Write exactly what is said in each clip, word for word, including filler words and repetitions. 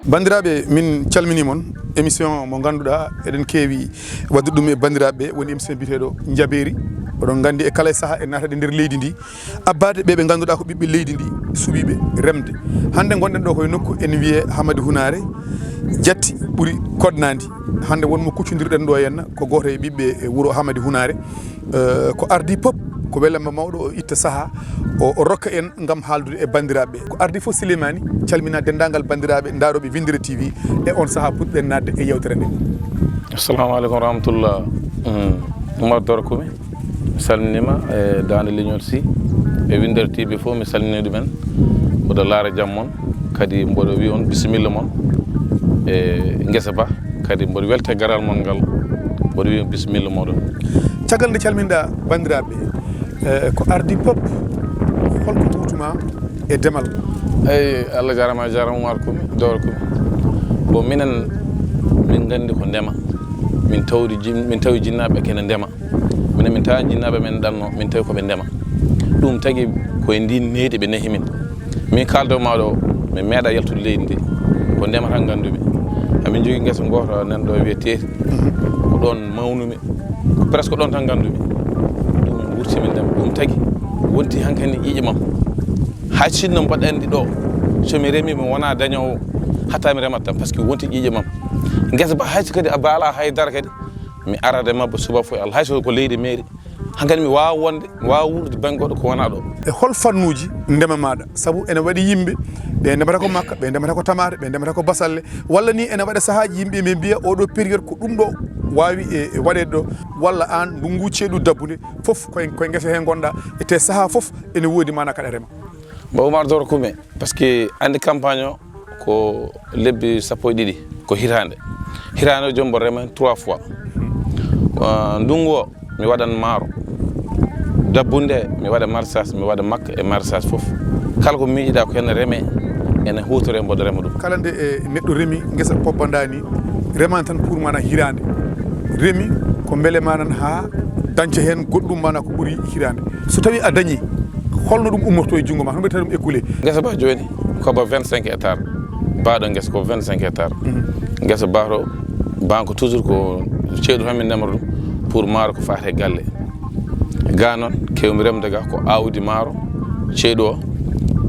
Banndiraaɓe, min calminii mon. Émission mo ngannduɗaa eɗen keewi waɗde ɗum e banndiraaɓe, woni émission biyeteeɗo Njabeeri. Oɗon nganndi e kala e sahaa en naatata e nder leydi ndi, abbaade ɓe ɓe ngannduɗaa ko ɓiɓɓe leydi ndi, suɓiiɓe remde. Hannde ngonɗen ɗo koye nokku ene wiyee Hamadi Hunaare, Jatti ɓuri Kodnaandi. Hannde won mo kuccondirɗen ɗo henna, ko gooto e ɓiɓɓe e wuro Hamadi Hunaare. Eh, ko ardii pop, ko welamma mawɗo o itta sahaa, o, o rokka en ngam haaldude e banndiraaɓe. Ko ardii fof Silimani, calmina denndaangal banndiraaɓe ndaarooɓe Winndere T V, e on sahaa puɗɗen naatde e yeewtere nde. Assalamu aleykum wa rahmatullah. Mm, Oumar Doro Koume, mi salminiima e Daande Leñol Sy, e Winndere T V fof, mi salminii ɗumen. Mboɗo laara jam mon, kadi mboɗo wiya on bisimilla mon e ngesa ba, kadi mboɗo welta e garal mon ngal, mboɗo wiya on bisimilla mooɗon. Caggal nde calminɗaa banndiraaɓe, eh, ko ardii pop, holko mbuutu ma e demal? Eyi, Allah jaaraama, a jaaraama Oumar Koume, Doro Koume. Bon, minen, min nganndi ko ndema. Min tawdi jin-, min tawi jinnaaɓe kene ndema. Minen min tawa jinnaaɓe men ɗanno, min tawi ko ɓe ndema. Ɗum tagi ko e ndin nehdi ɓe nehi min. Min kaaldo ma ɗo, min meeɗa yaltude leydi ndi. Ko ndema tan nganndumi. Amin jogii ngesa ngoota nan ɗo wiyee Teeri. Ko ɗon mawnumi. Ko presque ɗon tan nganndumi. Ɗum wurti min ndema. Ɗum tagi wonti hankani ƴiƴe mam. Hay sinno mbaɗa anndi ɗo, so mi remi mi wona dañoowo, hatta mi remat tan, parce que wonti ƴiƴe mam. Ngesa ba hay so kadi a baala hay dara kadi, mi arade mabba suba fof e Allah, hay so ko leydi meeri. Hankadi mi waawa wonde, mi waawa wuurdude bannge goɗɗo ko wonaa ɗo. E hol fannuuji ndema maaɗa? Sabu ene waɗi yimɓe, ɓe ndemata ko makka, ɓe ndemata ko tamaate, ɓe ndemata ko basalle, walla ni ene waɗa sahaaji yimɓe ɓe mbiya oɗo période ko ɗum ɗo waawi e, e waɗeede ɗo, walla aan ndunngu ceeɗu dabbunde fof koye, koye ngesa he ngonɗaa, e te sahaa fof ene woodi maanaa kaɗa rema. Ba Oumar Doro Koume, parce que anndi campagne o, ko lebbi sappo e ɗiɗi, ko hitaande. Hitaande o jooni mboɗo rema heen trois fois. Ah, ndunngu o, mi waɗan maaro. Dabbunde, mi waɗa maraîchage, mi waɗa makka e maraîchage fof. Kala ko miijiɗaa ko heen reme, ene huutore mboɗo rema ɗum. Kala nde e neɗɗo remi ngesa pobba ndaa ni, remaani tan pour maanaa hitaande. Remi ko mbele maanaa haa dañca heen goɗɗum maanaa ko ɓuri hitaande. So tawii a dañii, holno ɗum ummorto e junngo ma? Hono mbiyataa ɗum écoulé? Ngesa ba jooni ko ba vingt-cinq hectares. Baaɗo ngesa ko vingt-cinq hectares. Mhm. Ngesa ba to banque toujours ko ceeɗu tan min ndemata ɗum pour maaro ko faati e galle. Ga noon keewmi remde ga ko aawdi maaro, ceeɗu o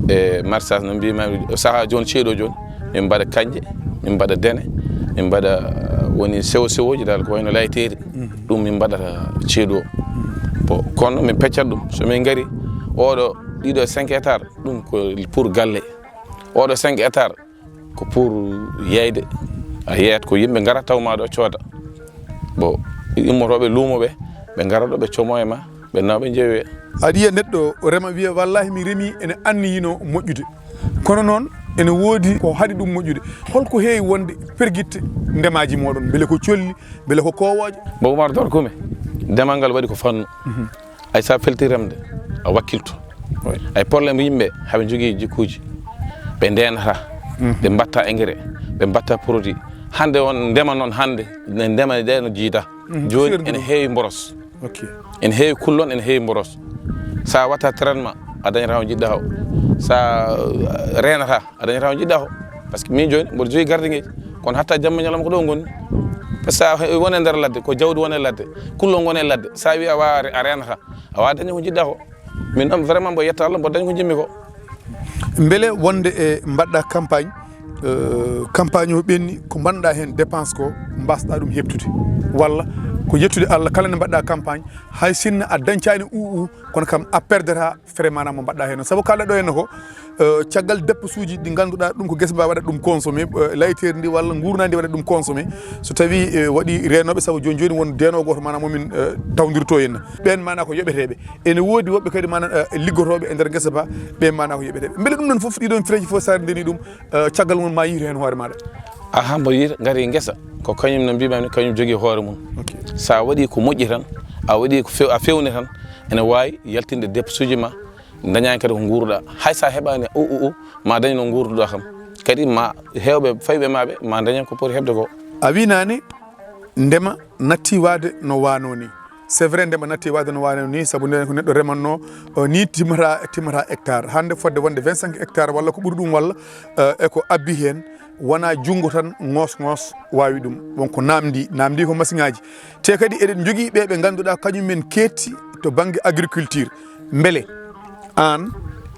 e maraîchage no mbiimi sahaa jooni ceeɗu o jooni. Min mbaɗa kañƴe, min mbaɗa dene, min mbaɗa, uh, woni sewo sewooji dal ko wayno layteeri. Mhm. Ɗum min mbaɗata ceeɗu o. Mhm. Bon, kono min peccat ɗum. So min ngari, oɗo, ɗiɗo e cinq hectares, ɗum ko pour galle. Oɗo cinq hectares, ko pour yeyde. A yeyat ko yimɓe ngara taw ma ɗo cooda. Bon, immotooɓe luumo ɓe, ɓe ngara ɗo ɓe como e ma, ɓe nawa ɓe njeewe. Aɗa yiya neɗɗo rema wiya, "Wallahi mi remi ene anniyino moƴƴude." Kono noon ene woodi ko haɗi ɗum moƴƴude. Holko heewi wonde pergitte ndemaaji mooɗon? Mbele ko colli, mbele ko koowooje? Ba Oumar Doro Koume, demal ngal waɗi ko fannu. Mhm. Ay sa felti remde, a wakkilto. Oui. Ay problème yimɓe haɓe jogii jikkuuji. Ɓe ndeenata, mhm, ɓe mbatta engrais, ɓe mbatta produit. Hannde on ndema noon hannde, ne ndema ɗe no jiida. Mhm. Jooni ene heewi mboros. Ok. Ene heewi kullon, ene heewi mboros. Sa watta traitement, a dañata ko jiɗɗa o. Sa, uh, reenata, a dañata ko jiɗɗa ko. Par ce que min jooni mboɗo jogii gardiŋeeji, kono hatta jamma ñalawma ko ɗo ngoni. Par ce que sa he-, woni e nder ladde, ko jawdi woni e ladde, kullon ngoni e ladde. Sa wi a wawa re-, a reenata, a wawa dañde ko jiɗɗa ko. Min noon vraiment mboɗo yetta Allah, mboɗo dañi ko jiɗmi ko. Mbele wonde e mbaɗɗa campagne, euh, campagne o ɓenni, ko mbaɗɗa heen dépense ko mbasɗa ɗum heɓtude? Walla ko yettude Allah, kala nde mbaɗɗa campagne, hay sinno a dañcaani u'u, kono kam a perdata frais maanaam mo mbaɗɗa heen o. Sabu kaalɗa ɗo henna ko, euh, caggal dépenseuji ɗi ngannduɗaa ɗum ko gese mba waɗat ɗum consommé, euh, layteeri ndi walla nguurnaandi waɗat ɗum consommé. So tawii, euh, waɗi reenooɓe, sabu jooni jooni won deenoowo gooto maanaam mo min, euh, tawndirto henna. Ɓeen maanaa ko yoɓeteeɓe. Ene woodi woɓɓe kadi maanaam, eh, liggotooɓe e nder ngesa ba, ɓe maanaa ko yoɓeteeɓe. Mbele ɗum ɗon fof, ɗii ɗoon freji fof, so a renndini ɗum, eh, caggal mum ma yiitu heen hoore maaɗa? Aha, mbo yiita, ngati ngesa ko kañum no mbiimi, kañum jogii hoore mum. Ok. So a waɗii ko moƴƴi tan, a waɗii ko few-, a fewni tan, ene waawi yaltinde dépenseuji ma, Dañaani kadi ko nguurɗaa. Hay so a heɓaani o, o, o, ma dañ no nguurduɗaa kam. Kadi ma heewɓe fayɓe maaɓe ma dañan ko poti heɓde ko. A wi naane, ndema natti waade no waanoo ni. C'est vrai, ndema natti waade no waanoo ni, sabu ndeen ko neɗɗo remanno, o, ni timmata, timmata hectare. Hannde fodde wonde vingt-cinq hectares walla ko ɓuri ɗum walla, eh, e ko abbi heen, wonaa junngo tan ŋoos ŋoos waawi ɗum. Won ko naamndi, naamndi ko masiŋaaji. Te kadi eɗen njogii ɓe ɓe ngannduɗaa kañum men keetti to bannge agriculture. Mbele aan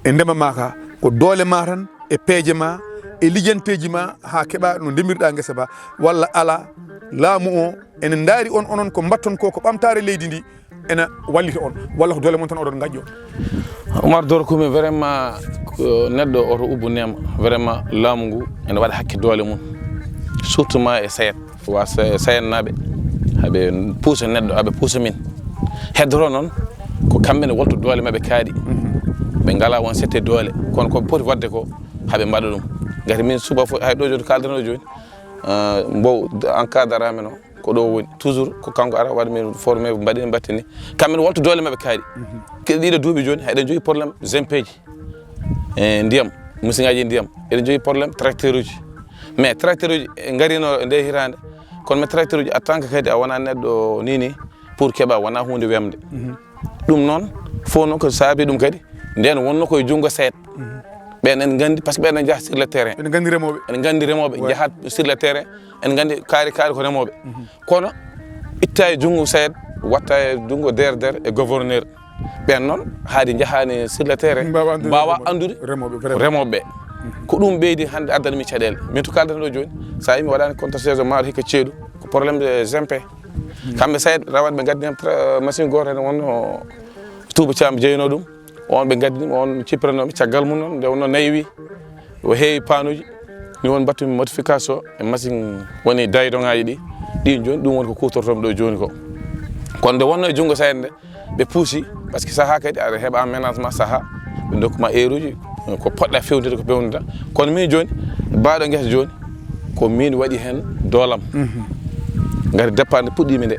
e ndema maa kaa, ko doole maa tan e peeje maa e lijanteeji maa haa keɓaa no ndemirɗaa ngesa ba, walla alaa, laamu o ene ndaari on, onon ko mbaɗton ko, ko ɓamtaare leydi ndi ene wallita on, walla ko doole mon tan oɗon ngaƴƴoo? Oumar Doro Kumi, vraiment, ko neɗɗo oto ubbu neema, vraiment, laamu ngu ene waɗa hakke doole mum, surtout ma e SAED. Wa sa-, SAED naaɓe, haɓe puusa neɗɗo, haɓe puusa min. Heddoro noon, ko kamɓe ne wolto doole maɓɓe kaaɗi. Ɓe ngalaa won sette doole, kono ko ɓe poti waɗde ko, haɓe mbaɗa ɗum. Ngati min suba fof, hay ɗo jooni kaaldanoo jooni, ah, mbo encadrement o, ko ɗo woni. Toujours ko kanko ara waɗa min formé, mbaɗi, mbaɗtini. Kamɓe ne wolto doole maɓɓe kaaɗi. Ke-, ɗiɗo duuɓi jooni, eɗen jogii problème zempeeji. E ndiyam, musiŋaaji ndiyam. Eɗen jogii problème tracteur uji. Mais tracteur uji e ngarino e nde hitaande. Kono mais tracteur uji, en tant que kadi a wonaa neɗɗo ni ni, pour keɓa wonaa huunde wemde. Mhm. Ɗum noon, fof noon ko saabi ɗum kadi, ndeen wonno koye junngo SAED. Mhm. Ɓeen en nganndi, parce que ɓeen en njaha sur le terrain. Ene nganndi remooɓe. Ene nganndi remooɓe, ouais, njahat sur le terrain. En nganndi kaari, kaari ko remooɓe. Mhm. Kono itta e junngo SAED, watta e junngo D R D R e gouverneur. Ɓeen noon, haadi njahaani sur le terrain, mbaawa anndude, mbaawa remooɓe, anndude remooɓe, vraiment, remooɓe ɓe. Mhm. Ko ɗum ɓeydi hannde addani mi caɗeele. Min to kaaldaten ɗo jooni, so a yii mi waɗaani compte saison maaɗo hikka ceeɗu, ko problème de zempe. Mhm. Kamɓe SAED rawat ɓe ngaddi heen tra-, machine gooto heen wonno Touba Thiam jeynoo ɗum. On ɓe ngaddi ɗum, on cippiranoomi caggal mum noon, nde wonno nayi wi, o heewi panuuji. Ni won mbattumi modification e machine woni daydoŋaaji ɗi. Ɗin jooni, ɗum woni ko kuutortoomi ɗo jooni ko. Kono nde wonno e junngo SAED nde, ɓe puusi, parce que sahaa kadi aɗa heɓa aménagement sahaa, ɓe ndokkuma heure uji, ko poɗɗa fewnude ko pewnata. Kono min jooni, baaɗo ngesa jooni, ko min waɗi heen doolam. Mhm. Ngati départ nde puɗɗiimi nde,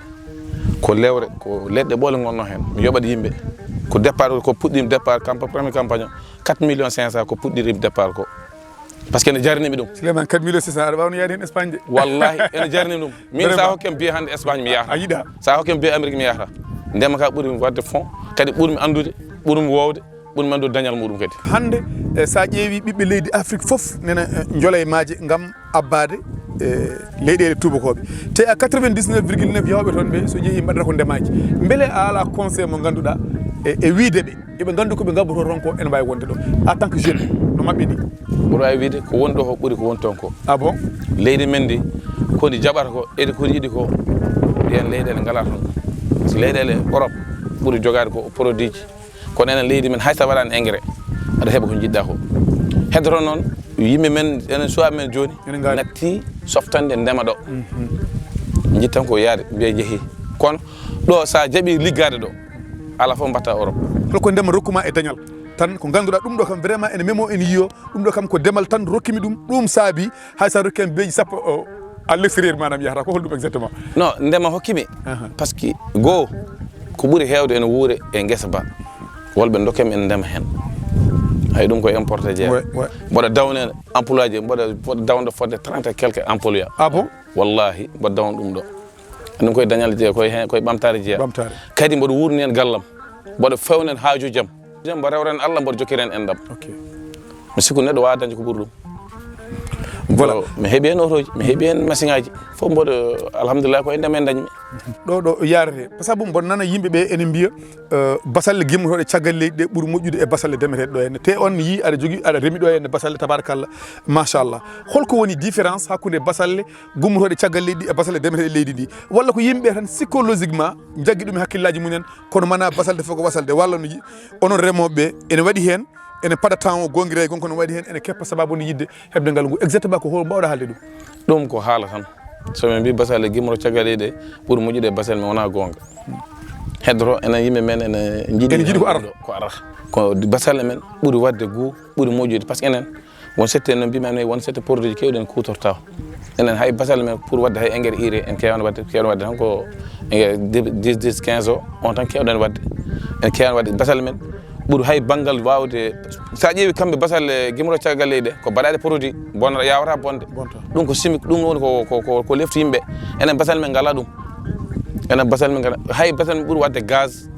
ko lewre, ko leɗɗe ɓoole ngonno heen. Mi yoɓat yimɓe. Ko départ, ko puɗɗiimi départ, campa-, premier campagne o, quatre millions cinq cents ko puɗɗiimi départ ko. Parce que ene jarni mi ɗum. Souleymane, quatre millions six cents, aɗa waawi no yaade heen Espagne de. Wallahi, ene jarni mi ɗum. Min, vraiment, sa hokkam billet hannde Espagne mi yahata. A yiɗa. Sa hokkam billet Amérique mi yahata. Ndema ka ɓuri mi waɗde fond, kadi ɓuri mi anndude, ɓuri mi woowde, ɓuri mi anndude dañal muɗum kadi. Hannde, eh, sa ƴeewi ɓiɓɓe leydi Afrique fof nena, eh, njola e maaje ngam abbaade, eh, leyɗeele tuubakooɓe. Te à quatre-vingt-dix-neuf virgule neuf yawɓe toon ɓe, so ƴeewi mbaɗata ko ndemaaji. Mbele a alaa conseil mo ngannduɗaa e, e wiyde ɓe? Eɓe nganndi ko ɓe ngabbotoo toon ko ene mbaawi wonde ɗo, en tant que jeune, no maɓɓe ni. Mboɗo waawi wiyde ko woni ɗo ko ɓuri ko woni toon ko. Ah bon? Leydi men ndi, ko ndi jaɓata ko, e ko ndi yiɗi ko, ɗeen leyɗeele ngalaa toon. So leyɗeele Europe ɓuri jogaade ko produit ji, kono enen leydi men, hay so a waɗaani engrais, aɗa heɓa ko njiɗɗaa ko. Heddoto noon, yimɓe men, enen suwaaɓe men jooni, ene ngaari, natti softande ndema ɗo. Mhm. Njiɗ tan ko yaade, mbiya njehii. Kono ɗo, so a jaɓii liggaade ɗo, alaa fof mbaɗta Europe. Holko ndema rokkuma e dañal? Tan ko ngannduɗaa ɗum ɗo kam vraiment ene memo, ene yiyo. Ɗum ɗo kam ko demal tan rokkimi ɗum. Ɗum saabi hay so a rokki am beeji sappo o, à l'extérieur maanaam yahata. Ko holɗum exactement? Non, ndema hokkimi. Aha. Parce que goo, ko ɓuri heewde ene wuure e ngesa ba. Wolɓe ndokkami ene ndema heen. Hay ɗum ko importé jeeya. Ouais, ouais. Mboɗo dawna emploi ji, mboɗo, mboɗo dawna fodde trente et quelques emplois. Ah bon? Wallahi, mboɗo dawna ɗum ɗo. Ɗum koye dañal jeeya, koye heen, koye ɓamtaare jeeya. Ɓamtaare. Kadi mboɗo wuurni heen gallam. Mboɗo fewna heen haajuuji am. Jam mbo rewren Allah, mboɗo jokkira heen enɗam. Ok. Mi sikku neɗɗo waawa dañde ko ɓuri ɗum. Voilà. Ko mi heɓi heen otooji, mi heɓi heen masiŋaaji. Fof mboɗo, alhamdulillah, ko e ndema heen dañmi. Ɗo, ɗo yaarete. Sabu mboɗo nana yimɓe ɓe ene mbiya, eh, basalle gimmotooɗe caggal leydi ɗe ɓuri moƴƴude e basalle demeteeɗe ɗo henne. Te on mi yii aɗa jogii, aɗa remi ɗo henne basalle, tabarakallah, machallah. Holko woni différence hakkunde basalle gummotooɗe caggal leydi e basalle demeteeɗe leydi ndi? Walla ko yimɓe tan psychologiquement njaggi ɗum e hakkillaaji mumen, kono mana basalde fof ko basalde, walla no yi-, onon remooɓe ɓe, ene waɗi heen, ene paɗa temps o, goongira e gon kono waɗi heen, ene keppa sababu nde yiɗde heɓde ngal ngu. Exactement ko hol mbawɗa haalde ɗum? Ɗum ko haala tan. So min mbii basalle gimmoto caggal leydi ɗe ɓuri moƴƴude e basalle men, wonaa goonga. Heddoto enen yimɓe men ene njiɗi, ene njiɗi ko arata, ko arata. Ko basalle men ɓuri waɗde goût, ɓuri moƴƴude, parce que enen won sette no mbiimi, won sette produit ji keewɗi en kuutortaa. Enen hay basalle men pour waɗde hay engrais urée en keewaani waɗde, keewaani waɗde tan ko engrais dix, dix, quinze o, on tan keewɗen waɗde. En keewaani waɗde basalle men ɓuri hay banngal waawde. So a ƴeewi kamɓe basal e gimro caggal leydi, ko baɗaade produit, bon, yawata bonde. Bonta. Ɗum ko chimique, ɗum woni ko, ko, ko, ko lefti yimɓe. Enen basal men ngala ɗum. Enen basal men ngala, hay basal men ɓuri waɗde gaz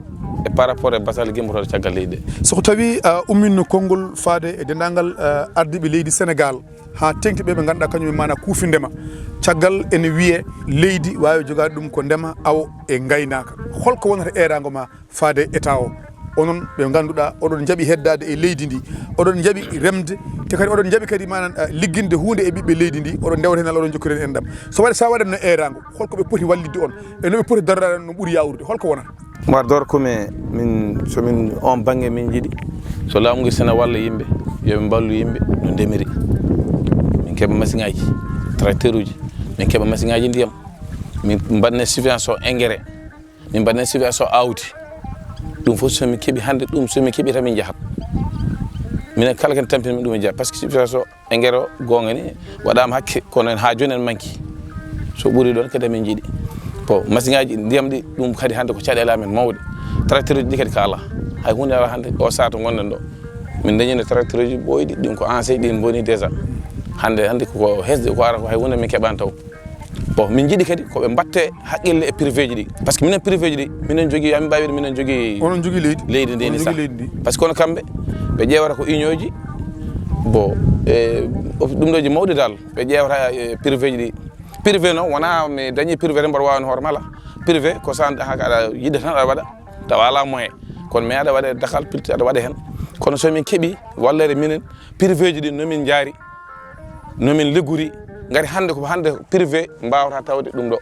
e par rapport e basal gimro caggal leydi. So ko tawi a umminno konngol faade e denndaangal, eh, ardiiɓe leydi Senegaal, haa teŋti ɓe ɓe ngannduɗaa kañum en maana kuufi ndema. Caggal ene wiyee leydi waawi jogaade ɗum ko ndema, awo e ngaynaaka. Holko wonata eeraango ma faade e État o? Onon ɓe ngannduɗaa oɗon njaɓi heddaade e leydi ndi, oɗon njaɓi remde, te kadi oɗon njaɓi kadi maanaam, eh, ligginde huunde e ɓiɓɓe leydi ndi, oɗon ndewata heen, oɗon njokkira heen enɗam. So waɗi, so a waɗatno eeraango, holko ɓe poti wallitde on? E no ɓe poti darorade no ɓuri yaawrude, holko wonata? Mbar dor kome min, so min on bannge min njiɗi, so laamu ngu sena walla yimɓe, yo ɓe mballu yimɓe no ndemiri. Min keɓa masiŋaaji, tracteur uji, min keɓa masiŋaaji ndiyam, min mbaɗne subvention engrais, min mbaɗne subvention awdi. Ɗum fof so min keɓi hannde, ɗum so min keɓi tan min njahat. Minen kala ken tampini min ɗum e jeyaa, par ce que subvention engrais o, goonga ni, waɗaama hakke, kono en haa jooni en manki. So ɓuri ɗoon kadi min njiɗi. Bon, masiŋaaji ndiyam ɗi, ɗum kadi hannde ko caɗeele amen mawɗe. Tracteur uji ɗi kadi ko alaa. Hay huunde alaa hannde o sahaa to ngonɗen ɗo. Min dañino tracteur uji ɓooyɗi, ɗin ko ancien, ɗin mboni déjà. Hannde, hannde ko hesde ko ara ko hay huunde min keɓaani taw. Bon, min njiɗi kadi ko ɓe mbatte haqqille e privé ji ɗi. Par ce que minen privé ji ɗi, minen jogii, yaa mi mbaawi wiide minen jogii Onon jogii leydi? Leydi ndi Onon ni jogii sah. Leydi ndi? Par ce que kono kamɓe, ɓe ƴeewata ko union ji, bon, e ɗum ɗo ji mawɗi dal, ɓe ƴeewata e privé ji ɗi. Privé noon, wonaa mi dañii privé tan mboɗo waawi hoore mala. Privé ko so an, haka aɗa yiɗa tan aɗa waɗa, tawa alaa moyen. Kono mais aɗa waɗa dakal pilti, aɗa waɗa heen. Kono so min keɓi wallere minen, privé ji ɗi no min njaari, no min liggori, ngati hannde ko hannde privé mbaawata tawde ɗum ɗo.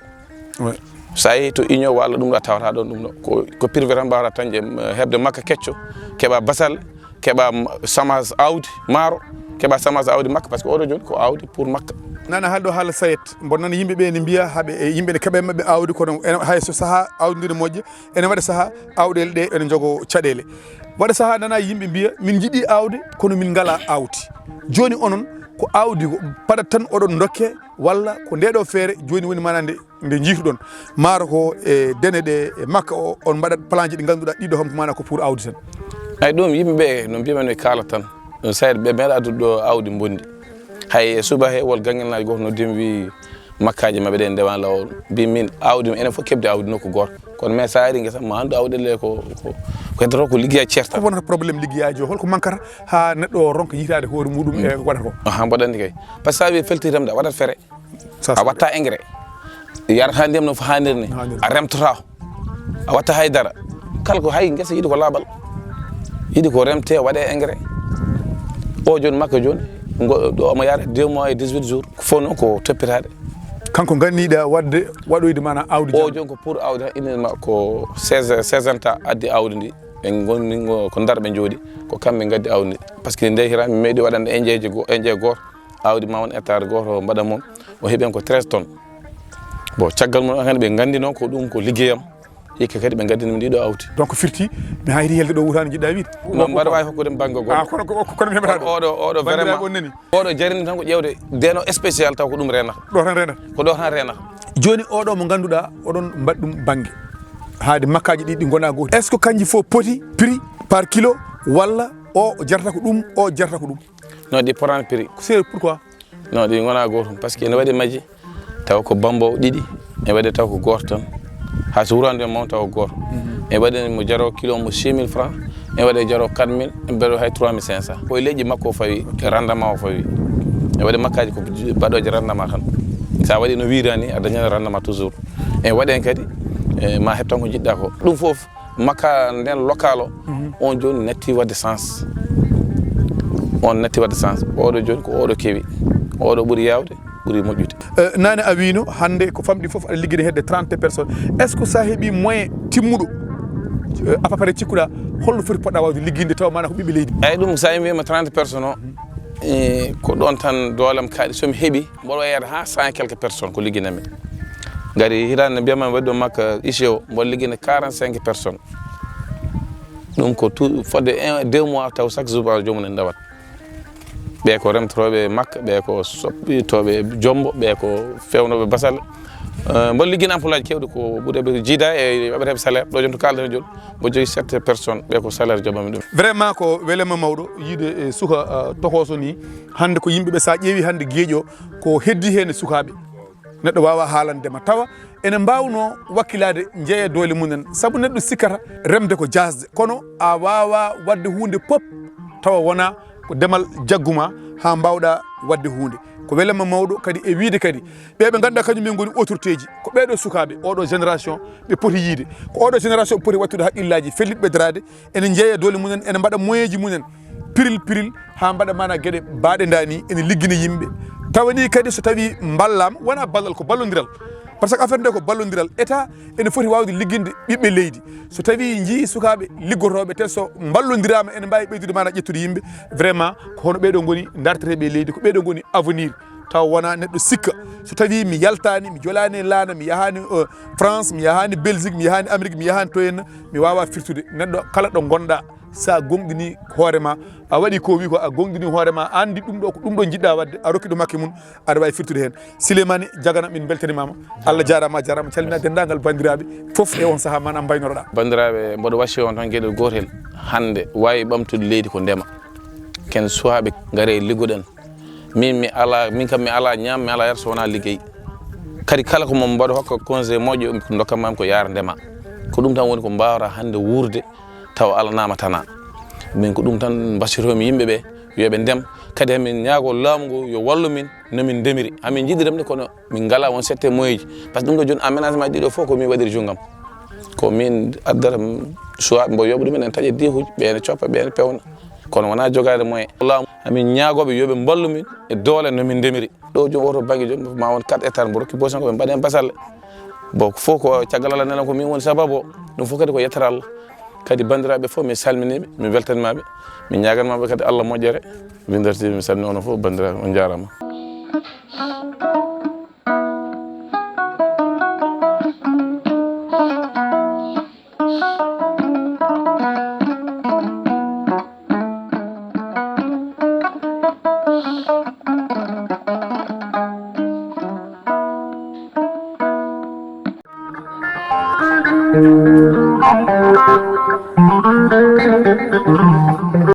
Ouais. So a yehii to union walla ɗum ɗo a tawata ɗon ɗum ɗo. Ko, ko privé tan mbaawata tañde, eh, heɓde makka kecco, keɓa basal, keɓa m-, semence awdi maaro, keɓa semence awdi makka, par ce que oɗo jooni ko awdi pour makka. Nana haalɗo haala SAED, mboɗo nana yimɓe ɓe ne mbiya haɓe, e yimɓe ne keɓa e maɓɓe awdi, kono ene, hay so sahaa awdi ndi ne moƴƴa, ene waɗa sahaa awɗele ɗe ene njogo caɗeele. Waɗa sahaa nana yimɓe mbiya min njiɗi awde, kono min ngala awdi. Jooni onon ko awdi ko paɗat tan oɗon ndokke, walla ko nde ɗo feere jooni woni maana nde, nde njiituɗon maaro ko e dene ɗe e makka o, on mbaɗat plan ji ɗi ngannduɗaa ɗiɗo hom ko maana ko pour awdi tan? Ay, ɗum yimɓe ɓe no mbiyami no kaalata tan. Ɗum SAED ɓe meeɗa addude ɗo awdi mbondi. Hay e suba he wol ganngel gooto noddiimi wi makkaaji maɓɓe ɗe ndewa laawol. Mbi min awdi enen fof keɓde awdi nokku gooto. Kono mais so a ari ngesa ma anndu awɗele ko, ko, ko heddoto ko liggeyaaji ceerta. Ko wonata problème liggeyaaji o? Holko mankata haa neɗɗo o ronka yiytaade hoore muɗum e ko waɗata ko? Aha, mboɗo anndi kay. Par ce que so a wi felti remde a waɗat fere. A watta engrais. Yarata ndiyam no fo haanir ni. Haanir. A remtata. A watta hay dara. Kala ko hay ngesa yiɗi ko laaɓal. Yiɗi ko remte, waɗe engrais. O jooni makka jooni, ngo, ɗo omo yaara deux mois et dix-huit jours. Ko fof noon ko toppitaade. Kanko ganniiɗa waɗde, waɗoyde maanaam awdi O janngo. Jooni ko pour awdi tan, ina ma ko seize, seize ans addi awdi ndi. Ɓe ngoni ngo, ko Ndar ɓe njooɗi. Ko kamɓe ngaddi awdi ndi. Par ce que nde hira mi meeɗi waɗande indien ji go-, indien gooto. Awdi ma won hectare gooto mbaɗa mum. O heɓi hen ko treize tonnes. Bon, caggal mum, han ɓe nganndi noon ko ɗum ko liggeyam. Hikka kadi ɓe ngaddani min ɗiɗo awdi. Donc firti, mi hayti helde ɗo wutaani jiɗɗa wiide. Bon, mbaɗa waawi hokkude mi bannge goɗɗo. Ah, kono ko, kono mi heɓata ɗum. Oɗo, oɗo vraiment. Banndiraaɓe on nani. Oɗo jarani tan ko ƴeewde deno spécial taw ko ɗum reenata. Ɗo tan reenata. Ko ɗo tan reenata. Jooni oɗo mo ngannduɗaa, oɗon mbaɗi ɗum bannge. Haade makkaaji ɗi, ɗi ngona gooti. Est-ce que kanji fof poti prix par kilo walla o jarata ko ɗum, o jarata ko ɗum? Non, ɗi potaani prix. C'est pourquoi? Non, ɗi ngona gootum, par ce que ene waɗi majji taw ko bambo ɗiɗi, ene waɗi taw ko gooto tan. Hay so wurani ɗon mawni taw ko gooto. Mhm. Ene waɗi mo jaro kilo mo six mille francs, ene waɗi jaro quatre mille, ene mbaɗi hay trois mille cinq cents. Ko e leƴƴi makko o fawi, rendement o fawi. Ene waɗi makkaaji ko baɗooje rendement tan. So a waɗi no wiiraa ni, a dañat rendement toujours. Ene waɗi heen kadi, e, ma heɓ tan ko njiɗɗa ko. Ɗum fof, makka nden local o, mhm, on jooni natti waɗde sens. On natti waɗde sens. Oɗo jooni ko oɗo kewi. Oɗo ɓuri yawde, ɓuri moƴƴude. Eh, nane a wiino, hannde ko famɗi fof aɗa ligguide hedde trente personnes. Est-ce que sa heɓi moyen timmuɗo, eh, à peu près cikkuɗa, holno foti poɗɗa wawde ligginde tawa mana ko ɓiɓɓe leydi? Eyyi, ɗum sa wiima trente personnes o, eh, ko ɗon tan doolam kaaɗi. So mi heɓi, mboɗo yeeyata ha cent et quelques personnes ko ligginanmi. Ngari hitaande mbiyatma waɗi ɗo makka ici o, mboɗo liggina quarante-cinq personnes. Ɗum ko tout, fodde un, deux mois taw chaque jour ɓaawo joomum en ndewat. Ɓe ko remtotooɓe makka, ɓe ko soppitooɓe jombo, ɓe ko fewnooɓe basal. Eh, mboɗo liggina employé keewɗi ko ɓuri ɓe jiida e ɓe heɓa salaire. Ɗo jooni to kaalɗen jooni, mboɗo jogii sept personnes, ɓe ko salaire joɓami ɗum. Vraiment ko welema mawɗo yiide e suka, eh, tokoso ni. Hannde ko yimɓe ɓe, sa ƴeewi hannde Geeƴo, ko heddi heen e sukaaɓe. Neɗɗo waawa haalande ma tawa ene mbaawnoo wakkilaade, njeeya doole mumen. Sabu neɗɗo sikkata remde ko jaasde, kono a waawa waɗde huunde pop tawa wonaa ko demal jaggu ma haa mbaawɗa waɗde huunde. Ko welema mawɗo kadi e wiyde kadi ɓe ɓe ngannduɗaa kañum en ngoni autorité ji, ko ɓeeɗo sukaaɓe, oɗo génération ɓe poti yiyde. Ko oɗo génération ɓe poti waɗtude haqqillaaji fellitɓe daraade, ene njeeya doole mumen, ene mbaɗa moyen ji mumen, piril piril, haa mbaɗa mana geɗe baaɗe ndaa ni, ene liggina yimɓe. Tawa ni kadi so tawi mballama, wona ballal, ko ballodiral. Par ce que affaire nde ko ballodiral, État ene foti waawde ligginde ɓiɓɓe leydi. So tawi njii sukaaɓe liggotooɓe, te so mballodiraama, ene mbaawi ɓeydude mana ƴettude yimɓe. Vraiment, ko hono ɓeeɗo ngoni darteteeɓe e leydi, ko ɓeeɗo ngoni avenir. Tawa wona neɗɗo sikka. So tawi mi yaltaani, mi jolaani e laana, mi yahaani, eh, France, mi yahaani Belgique, mi yahaani Amérique, mi yahaani to henna, mi waawa firtude. Neɗɗo kala ɗo ngonɗa, sa gonɗini hoore ma, a waɗi ko wi ko, a gonɗini hoore ma, a anndi ɗum ɗo ko ɗum ɗo njiɗɗa waɗde, a rokki ɗum hakke mum, aɗa wawi firtude heen. Sileymani Jagana, min beltanimaama. Allah jaaraama, a jaaraama. Calmina denndaangal banndiraaɓe fof e on sahaa mana mbaynoroɗa. Banndiraaɓe, mboɗo wasi on tan geɗel gootel. Hannde waawi ɓamtude leydi ko ndema. Ken suwaaɓe, ngare liggoɗen. Min mi ala, min kam mi ala ñaam, mi ala yar so wonaa liggey. Kadi kala ko mo mbaɗo hokka conseil moƴƴo, ko ndokkamam ko yaara ndema. Ko ɗum tan woni ko mbaawata hannde wuurde tawa alanaama tana. Min ko ɗum tan mbasiytomi yimɓe ɓe, yo ɓe ndem. Kadi hamin ñaago laamu ngu yo wallu min no min ndemiri. Hamin jiɗi remde kono min ngala won sette moyeji. Par ce que ɗum ɗo jooni aménagement ɗiɗo fof ko min waɗiri junngam. Ko min addata suwaaɓe mbo yoɓa ɗumen en taƴa dihuji, ɓe ene coppa, ɓe ene pewna. Kono wonaa jogaade moyen. Laamu, hamin ñaagooɓe yo ɓe mballu min e doole no min ndemiri. Ɗo jooni oto bannge jooni ma won quatre hectares mbo rokki boson ko ɓe mbaɗi heen basalle. Bon, ko fof ko caggal Allah nela ko min woni sababu o. Ɗum fof kadi ko yettere Allah. Kadi banndiraaɓe fof mi salminiiɓe, mi weltanimaɓe, mi ñaaganmaɓe kadi Allah moƴƴere. Winndere T V mi salmini onon fof banndiraaɓe, on njaaraama.